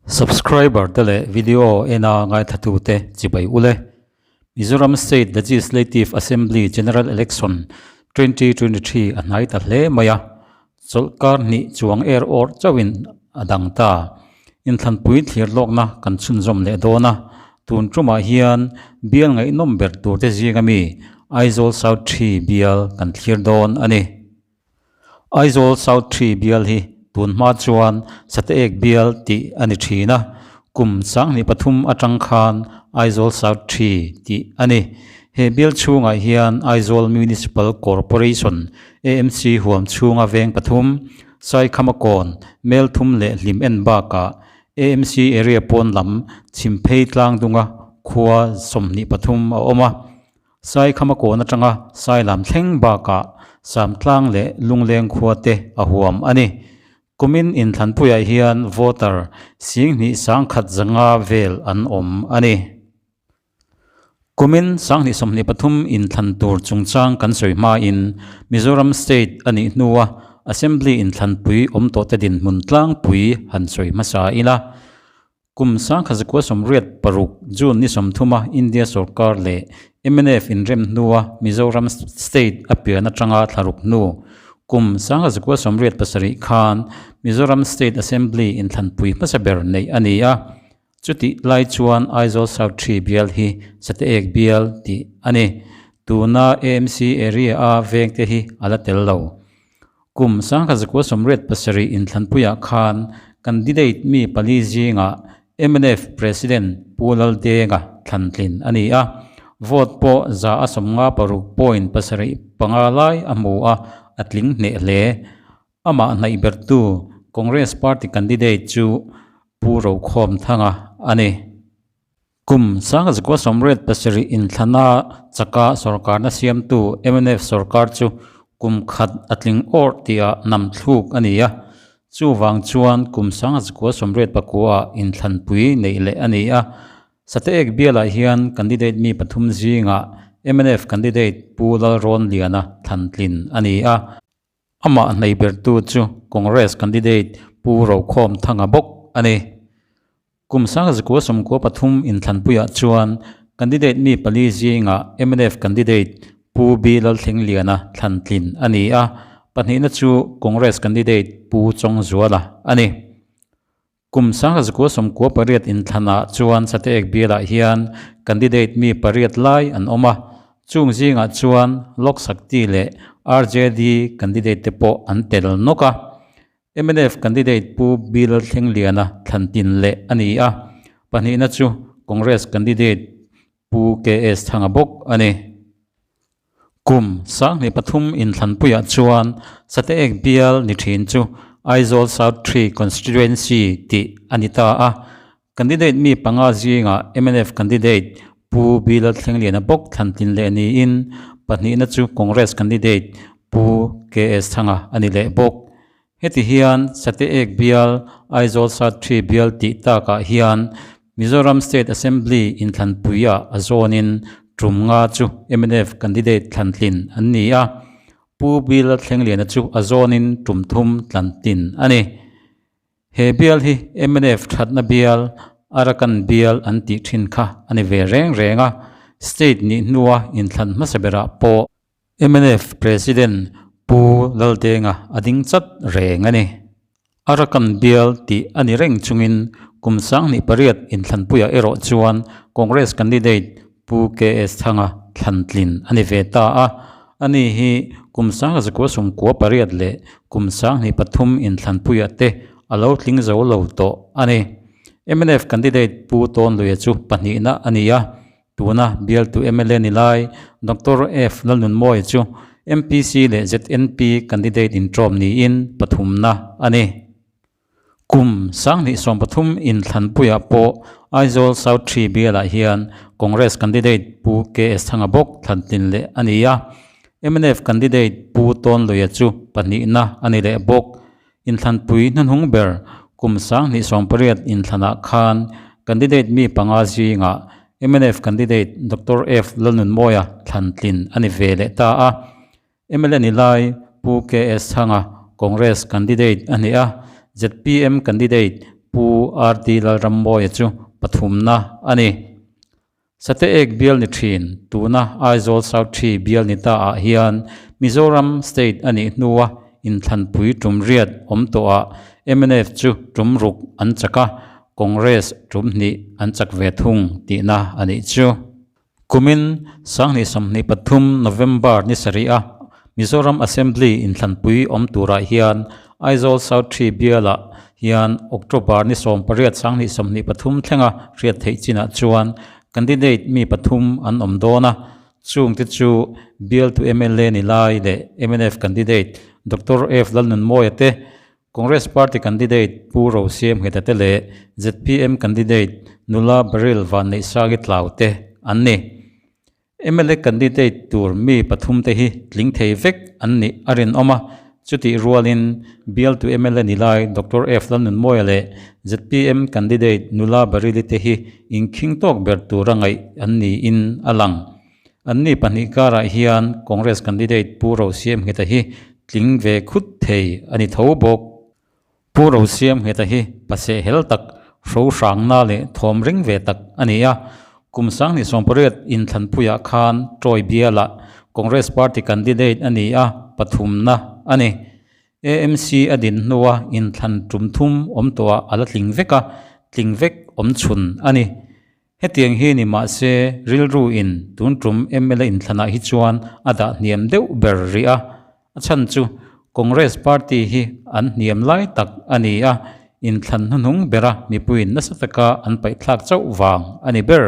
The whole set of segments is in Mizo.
Subscriber te leh video ena ngaithlatute chibai ule. Mizoram State Legislative Assembly General Election 2023 a hnai ta hle mai a, chawlhkar hnih chuang er awrh chauhin a dang ta. Inthlanpui thlir lawkna kan chhunzawm leh dawn a, tun tumah hian bial ngaihnawm ber turte zinga mi Aizawl South Three bial kan thlir dawn a ni. Aizawl South Tree bial hi tun hma chuan Sateek bial tih a ni thin a, kum 2003 atang khan Aizawl South Tree tih a ni. He bial chhungah hian Aizawl Municipal Corporation, AMC, huam chhunga veng pathum, Saikhamakawn, Melthum leh Hlim en bakah AMC area pawn lam Chhimphei tlangdunga khua 23 a awm a. Saikhamakawn atanga Sailam thleng bakah Samtlang leh Lungleng khua te a huam a ni. Kumin inthlanpuiah hian voter 21,500 vel an awm a ni. Kumin 2023 inthlan tur chungchang kan sawi hmain Mizoram State a nih hnua Assembly inthlanpui awm tawhte dinhmun tlangpui han sawi hmasa ila. Kum 1986 June ni 30 a India sorkar leh mnf inrem hnua Mizoram State a pian atanga thlaruk hnu kum 1987 khan Mizoram State Assembly inthlanpui hmasa ber neih a ni a. Chutih lai chuan Aizawl South Tree bial hi Sateek bial tih a ni. Tuna AMC area a vengte hi a la tel lo. Kum 1987 inthlanpuiah khan candidate mi pali zingah mnf President Pu Laldenga thlantlin a ni a, vote pawh 56.75 lai a hmu a, a tling hneh hle. Amah hnaih bertu Congress Party candidate chu Pu Rokhawm Thanga a ni. Kum 1987 inthlana chaka sorkarna siamtu mnf sorkar chu kum khat a tling awrh tihah nam thluk a ni a, chuvang chuan kum 1989 inthlanpui neih leh a ni a. Sateek bialah hian candidate mi pathum zingah mnf candidate Pu Lalrawnliana thlantlin a ni a. Amah hnei bertu chu Congress candidate Pu Rokhawm Thanga bawk a ni. Kum 1993 inthlanpuiah chuan candidate mi pali zingah mnf candidate Pu B Lalthlengliana thlantlin a ni a, pahnihna chu Congress candidate Pu Chawngzuala a ni. Kum 1998 inthlanah chuan Sateek bialah hian candidate mi pariat lai an awm a, chung zingah chuan Lok Shakti leh RJD candidate te pawh an tel nawk a. Mnf candidate Pu Bill Thlengliana thlantin leh a ni a, pahnihna chu Congress candidate Pu KS Thanga bawk a ni. Kum 2003 inthlanpuiah chuan Sateek bial ni thin chu Aizawl South Three Constituency tih a ni ta a. Candidate mi panga zingah mnf candidate Pu B Lalthlengliana bawk thlantlin leh niin pahnihna chu Congress candidate Pu KS Thanga a ni leh bawk. Heti hian Sateek bial, Aizawl South Three bial tih takah hian Mizoram State Assembly inthlanpuiah a zawnin tum nga chu mnf candidate thlantlin an ni a, Pu Bill Thlengliana chu a zawnin tum thum tlantlin a ni. He bial hi mnf thatna bial, Arakan bial an tih thin kha a ni ve reng reng a, state nih hnua inthlan hmasa berah pawh Mnf President Pu Laldenga a ding chat reng a ni. Arakan bial tih a ni reng chungin kum 28 inthlanpuiah erawh chuan Congress candidate Pu KS Thanga thlantlin a ni ve ta a. Ani hi kum 1998 leh kum 2003 inthlanpuiah te a lo tling zo lo tawh a ni. Mnf candidate Pu Tawnluia chu pahnihna a ni a. Tuna bialtu mla ni lai Doctor F Lalnunmawia chu MPC leh ZNP candidate intrawm niin pathumna a ni. Kum 2023 inthlanpuiah pawh Aizawl South Three bialah hian Congress candidate Pu KS Thanga bawk thlantlin leh a ni a, mnf candidate Pu Tawnluia chu pahnihna a ni leh bawk. Inthlanpui hnuhnung ber kum 2018 inthlanah khan candidate mi panga zingah mnf candidate Doctor F Lalnunmawia thlantlin a ni ve leh ta a. Mla ni lai Pu KS Thanga Congress candidate a ni a, zpm candidate Pu RD Lalrammawia chu pathumna a ni. Sate ek bial ni thin, tuna Aizawl South Ṭhi bial ni ta ah hian Mizoram State a nih hnua inthlanpui tum riat awm tawhah mnf chu tum ruk an chak a, Congress tum hnih an chak ve thung tihna a nih chu. Kumin 2023 November ni sarih a Mizoram Assembly inthlanpui awm turah hian Aizawl South Ṭhi bialah hian October ni 18 2023 thlenga hriat theih chinah chuan candidate mi pathum an awm dawn a, chungte chu bialtu mla ni lai leh mnf candidate Doctor F Lalnunmawia te, Congress Party candidate Pu Rosiamngheta te leh zpm candidate Nula Baryl Vanneihsangi Tlau te an ni. Mla candidate tur mi pathum te hi tling thei vek an nih a rinawm a, chutih rualin bialtu mla ni lai Doctor F Lalnunmawia leh zpm candidate Nula Baryli te hi inkhing tawk ber tura ngaih an niin a lang. Anni pahnih karah hian Congress candidate Pu Rosiamngheta hi tling ve khut thei a ni tho bawk. Pu Rosiamngheta hi paseh hel tak, hro hrangna leh thawm ring ve tak a ni a. Kum 2018 inthlanpuiah khan Troy bialah Congress Party candidate a ni a, pathumna a ni. AMC a din hnua inthlan tum thum awm tawhah a la tling vek a, tling vek awm chhun a ni. Hetiang hi ni mah se rilru in tun tum mla inthlanah hi chuan a dah hniam deuh ber rih a, a chhan chu Congress party hi an hniam lai tak a ni a, inthlan hnuhnung bera mipuiin nasa taka an paihthlak chauh vang a ni ber.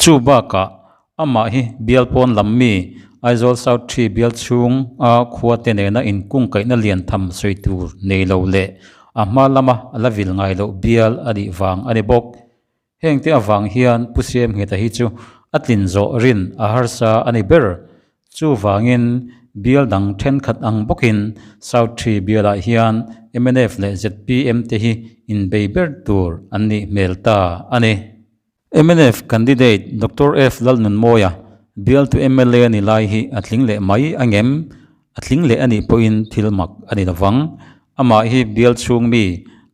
Chu bakah amah hi bial pawn lam mi Aizawl South Ṭhi bial chhung a khua te nena inkungkaihna lian tham sawi tur nei lo leh a hma lama a la vil ngai loh bial a nih vang a ni bawk. Hengte avang hian Pu Siamngheta hi chu a tlin zawh rin a harsa a ni ber. Chuvangin bial dang thenkhat ang bawkin South Ṭhi bialah hian mnf leh zpm te hi inbei ber tur an nih hmel ta a ni. Mnf candidate Doctor F Lalnunmawia bialtu mla ni lai hi a tling leh mai a ngem? A tling leh a nih pawhin thil mak a ni lovang. Amah hi bial chhung mi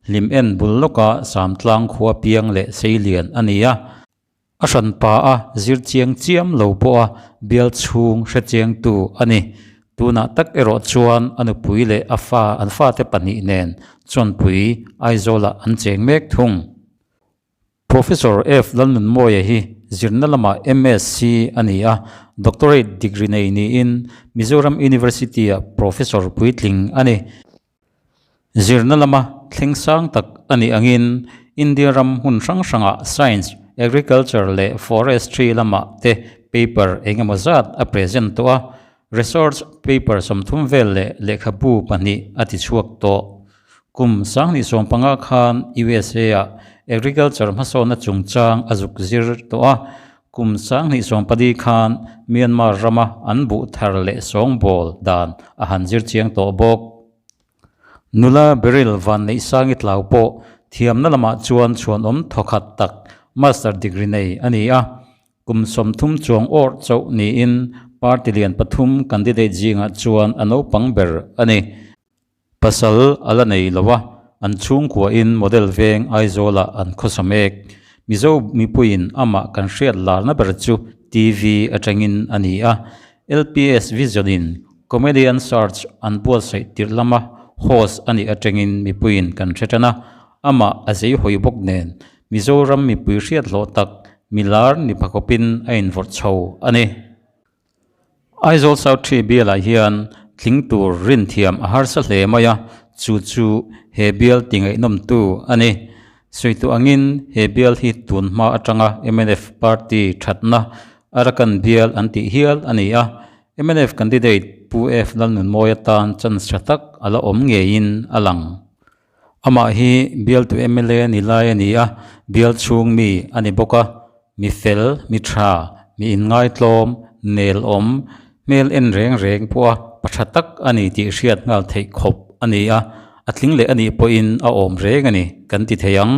hlim en bul lawka Samtlang khua piang leh seilian a ni a. A hran pa a zir chiang chiam lo pawh a bial chhung hre chiangtu a ni. Tunah tak erawh chuan a nupui leh a fa an fate pahnih nen chuanpui Aizawlah an cheng mek thung. Professor F Lalnunmawia hi zirna lamah MSc a ni a, Doctorate degree nei niin Mizoram University-ah Professor puitling a ni. Zirna lama thleng sang tak a nih angin India ram hmun hrang hrangah Science, Agriculture leh Forestry lamah te paper eng emaw zat a present tawh a, Research paper 30 vel leh lehkhabu pahnih a tichhuak tawh. Kum 2015 khan USA-ah Agriculture hmasawnna chungchang a zuk zir tawh a, kum 2014 khan Myanmar rama an buh thar leh sawngbawl dan a han zir chiang tawh bawk. Nula Beryl Vanneihsangi Tlau pawh thiamna lamah chuan chhuanawm thawkhat tak Master degree nei a ni a, Kum 30 chuang awrh chauh niin party lian pathum candidate zingah chuan a naupang ber a ni. Pasal a la nei lo a, an chhungkuain model veng Aizawlah an khawsa mek. Mizo mipuiin amah kan hriat larna ber chu TV atangin a ni a. LPS Vision-in Comedian Search an buatsaih tirh lama host a nih atangin mipuiin kan hre tan a, amah a zeihawi bawk nen Mizoram mipui hriat hlawh tak milar ni phakawpin a invawrh chho a ni. Aizawl South Ṭhi bialah hian tling tur rin thiam a harsa hle mai a, chu chu he bial ti ngaihnawmtu a ni. Sawitu angin he bial hi tun hma atanga mnf party thatna Arakan bial an tih hial a ni a, mnf candidate Pu F Lalnunmawia tan chance tha tak a la awm ngeiin a lang. Amah hi bialtu mla ni lai a ni a, bial chhung mi a ni bawk a, mi fel, mi tha, mi inngaitlawm, nel awm, hmel en reng reng pawha pa tha tak a ni tih hriat nghal theih khawp a ni a, a tling leh a nih pawhin a awm reng a ni kan ti thei ang.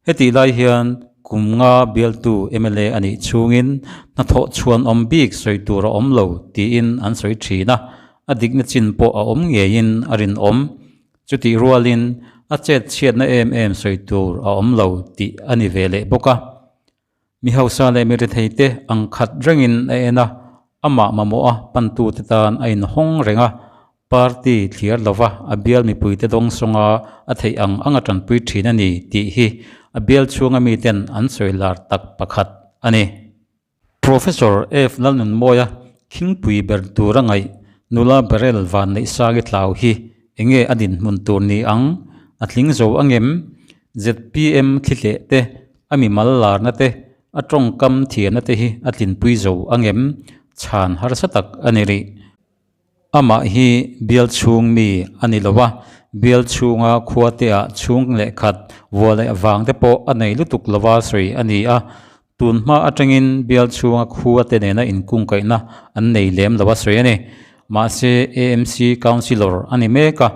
Hetih lai hian kum nga bialtu mla a nih chhungin hnathawh chhuan awm bik sawi tur a awm lo tiin an sawi thin a, a dikna chin pawh a awm ngeiin a rinawm. Chutih rualin a chet chhiatna em em sawi tur a awm lo tih a ni ve leh bawk a. Mi hausa leh mi rethei te ang khat rengin a en a, amah mamawha pantute tan a inhawng reng a, party thliar lova a bial mipuite dawng sawnga a theih ang ang a tanpui thin a ni tih hi a bial chhunga miten an sawi lar tak pakhat a ni. Professor F. Lalnunmawia khingpui ber tura ngaih nula Barrel Vanneihsangi tlau hi enge a dinhmun tur ni ang? A tling zo angem? Zpm thlihleh te, a mimal larna te, a tawngkam thiamna te hi a tlinpui zo angem? Chhan harsa tak a ni rih. Amah hi bial chhung mi a ni lo a, bial chhunga khua te ah chhung leh khat vua leh vang te pawh a nei lutuk lova sawi a ni a, tun hma atangin bial chhunga khua te nena inkungkaihna an nei lem lo a sawi a ni. Mahse AMC Councillor a ni mek a,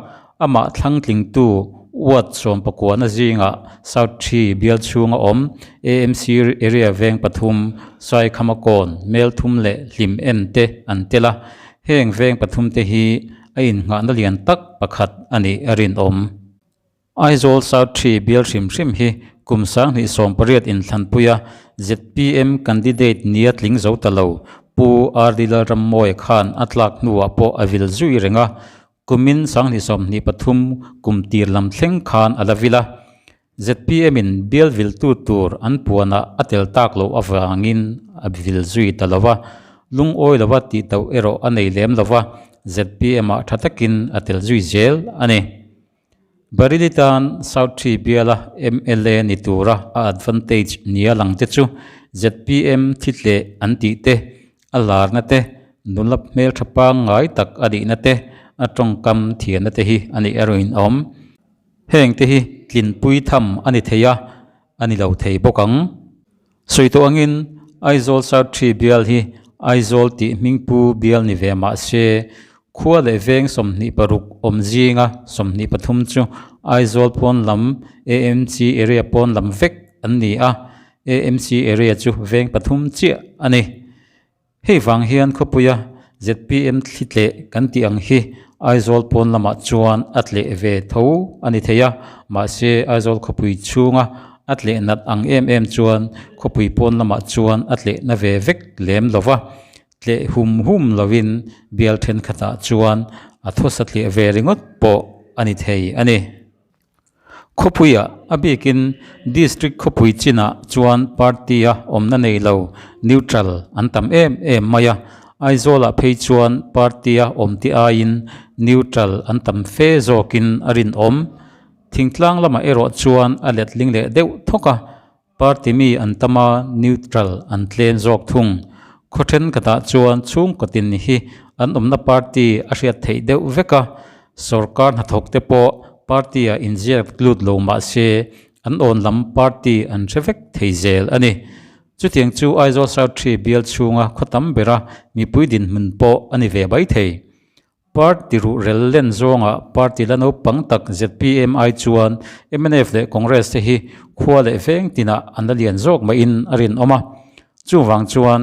amah thlangtlingtu Ward sawmpakuana zingah South Ṭhi bial chhunga awm AMC area veng pathum, Saikhamakawn, Melthum leh Hlim en te an tel a, heng veng pathum te hi a innghahna lian tak pakhat a nih a rinawm. Aizawl South Ṭhi bial hrim hrim hi kum 2018 inthlanpuia zpm candidate nia tling zo ta lo Pu RD Lalrammawia khan a tlak hnuah pawh a vil zui reng a, Kumin 2023 kum tir lam thleng khan a la vil a, zpm in bial viltu tur an puanah a tel tak loh avangin a vil zui ta lo a, lungawi lova tih tauh erawh a nei lem lo va, zpm ah tha takin a tel zui zel a ni. Bareilly tan South Ṭhi biala mla ni tura a advantage nia lang te chu zpm thitleh an tih te, A larna te, nula hmeltha pangngai tak a nihna te, a tawngkam thiamna te hi a nih erawhin a awm. Heng te hi tlinpui tham a ni thei a, a ni lo thei bawk ang. Sawi tawh angin Aizawl South Ṭhi bial hi Aizawl tih hmingpu bial ni ve mah se, khua leh veng 26 awm zinga 23 chu Aizawl pawn lam AMC area pawn lam vek an ni a, AMC area chu veng pathum chiah a ni. Hei vang hian khawpuia zpm thli tleh kan tih ang hi Aizawl pawn lamah chuan a tleh ve tho a ni thei a, mahse Aizawl khawpui chhunga a tleh nat ang em em chuan khawpui pawn lamah chuan a tleh na ve vek lem lo va, tleh hum hum lovin bial thenkhatah chuan a thaw satliah ve ringawt pawh a ni thei a ni. Khawpuiah, a bikin District khawpui chinah chuan party-a awmna nei lo, neutral, an tam em em mai a. Aizawlah phei chuan party-a awm te aiin neutral an tam fe zawkin a rinawm. Thingtlang lamah erawh chuan a letling leh deuh thawk a. Party mi an tam a, neutral an tlem zawk thung. Khaw thenkhatah chuan chhungkaw tin hi an awmna party a hriat theih deuh vek a, sorkar hnathawk te pawh party-ah inziak lut lo mah se an awn lam party an hre vek thei zel a ni. Chutiang chu Aizawl South Ṭhi bial chhunga khaw tam bera mipui dinhmun pawh a ni ve mai thei. Party ruhrel len zawngah party la naupang tak zpm ai chuan mnf leh Congress te hi khua leh veng tinah an la lian zawk maiin a rinawm a. Chuvang chuan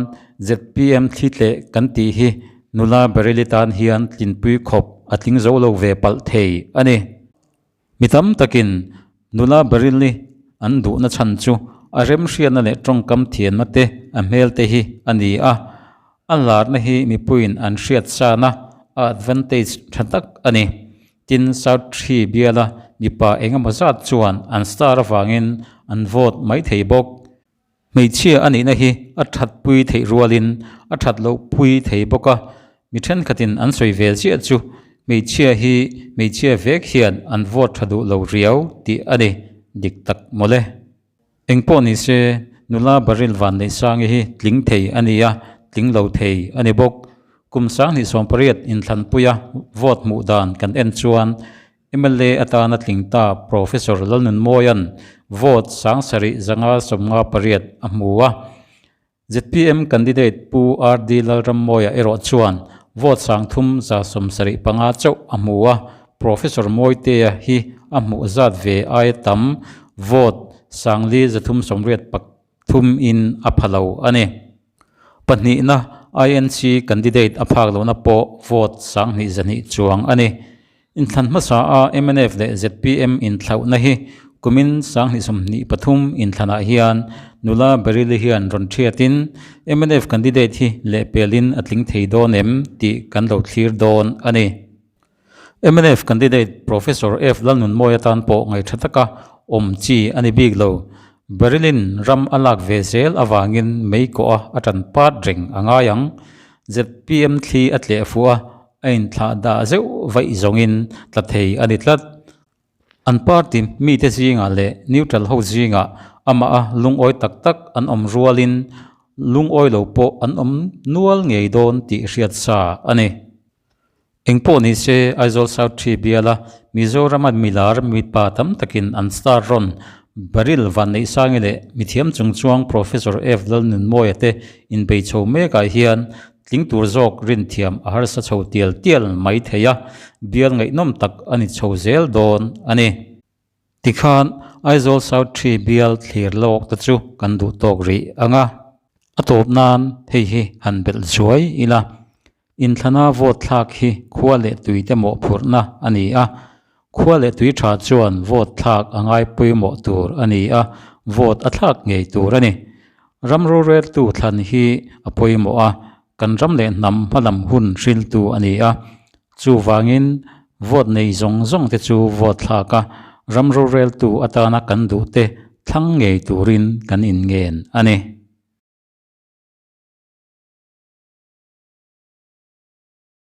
zpm thli tleh kan tih hi nula Baryli tan hian tlinpui khawp a tling zo lo ve palh thei a ni. Mi tam takin nula Baryli an duhna chhan chu a remhriatna leh tawngkam thianna te a hmel te hi a ni a, a larna hi mipuiin an hriat sana a advantage tha tak a ni. Tin, South Ṭhi biala mipa engemaw zat chuan an star avangin an vote mai thei bawk. Hmeichhia a nihna hi a thatpui theih rualin a that loh pui thei bawk a, mi thenkhatin an sawi ve ziah chu hmeichhia hi hmeichhia vek hian an vote tha duh lo riau tih a ni dik tak mawle. Engpawh ni se nula Baryl Vanneihsangi hi tling thei a ni a, tling lo thei a ni bawk. Kum 2018 inthlanpuia vote hmuh dan kan en chuan Mla atana tling ta Professor Lalnunmawia'n vote 7558 a hmu a. Zpm candidate Pu RD Lalrammawia erawh chuan vote 3175 chauh a hmu a, Professor Mawitea hi a hmuh zat ve aia tam vote 4383 in a pha lo a ni. Pahnihna INC candidate a phak lohna pawh vote 2200 chuang a ni. Inthlan hmasa a mnf leh zpm inthlauhna hi kumin 2023 inthlanah hian nula Baryl-i hian rawn thiatin mnf candidate hi lehpelin a tling thei dawn em tih kan lo thlir dawn a ni. Mnf candidate Professor F Lalnunmawia tan pawh ngaihṭha taka awm chi a ni bik lo. Baryl-in ram a lak ve zel avangin mei kawh a a ṭan pat reng a ngai ang. Zpm thli a tleh fuh a, a inthlah dah zeuh vaih zawngin tla thei a ni tlat. An party mite zingah leh neutral ho zingah amah a lungawi tak tak an awm rualin lungawi lo pawh an awm nual ngei dawn tih hriat sa a ni. Eng pawh ni se Aizawl South Ṭhi biala Mizorama milar mipa tam takin an star rawn Baryl Vanneihsangi leh mithiam chungchuang Professor F Lalnunmawia te inbei chho mekah hian Tling tur zawk rinthiam a harsa chho tial tial mai thei a, bial ngaihnawm tak a ni chho zel dawn a ni. Tikhan Aizawl South Ṭhi bial thlir lawk te chu kan duh tawk rih ang a. A tawp nan hei hi han belh zuai ila, inthlana vote thlak hi khua leh tui te mawhphurhna a ni a, khua leh tui tha chuan vote thlak a ngai pawimawh tur a ni a, vote a thlak ngei tur a ni. Ram roreltu thlan hi a pawimawh a, kan ram leh hnam hmalam hun hriltu a ni a. Chuvangin vote nei zawng zawng te chu vote thlak a, ram roreltu atana kan duhte thlang ngei turin kan inngen a ni.